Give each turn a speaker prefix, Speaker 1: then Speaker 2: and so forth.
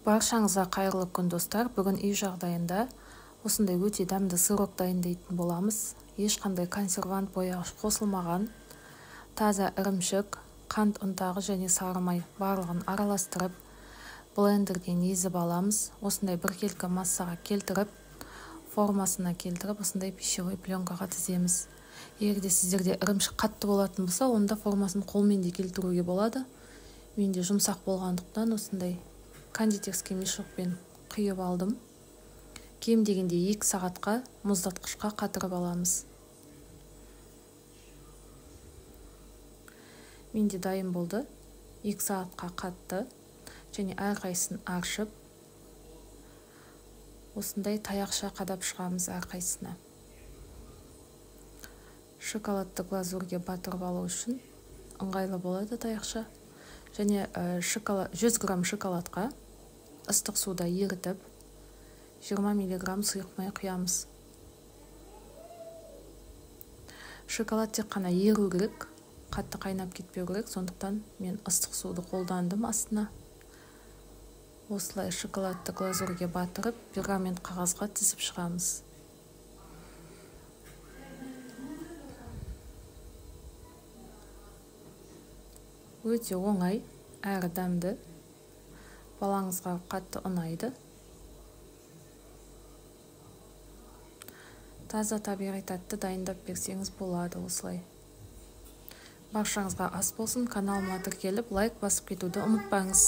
Speaker 1: Баршаңызға қайырлы күн, достар. Бүгін үй жағдайында осындай өте дәмді сырок дайындайтын боламыз. Ешқандай консервант, бояғыш қосылмаған. Таза ірімшік, қант ұнтағы және сары май барлығын араластырып, блендерден езіп аламыз. Осындай біркелкі массаға келтіріп, формасына келтіріп, осындай пищевой пленкаға тіземіз. Егер де сіздерде ірімшік қатты болатын болса, онда формасын қолмен де келтіруге болады. Менде жұмсақ болғандықтан осындай кондитерский мешокпен құйып алдым. Кем дегенде 2 сағатқа мұздатқышқа қатырып аламыз. Менде дайын болды. 2 сағатқа қатты. Және әрқайсысын аршып, осындай таяқша қадап шығамыз әрқайсысына. Шоколадты глазурге батырып алу үшін ыңғайлы болады таяқша. Және 100 грамм шоколадқа ыстық суда ерітіп 20 миллиграмм сұйық май құямыз. Шоколад тек қана еру керек, қатты қайнап кетпеу керек, сондықтан мен ыстық суды қолдандым астына. Осылай шоколадты глазурге батырып, пергамент қағазға тізіп шығамыз. Өте оңай, әрі дәмді. Балаңызға қатты ұнайды. Таза табиғи тәтті дайындап берсеңіз болады осылай. Баршаңызға ас болсын. Каналыма тіркеліп, лайк басып кетуді ұмытпаңыз.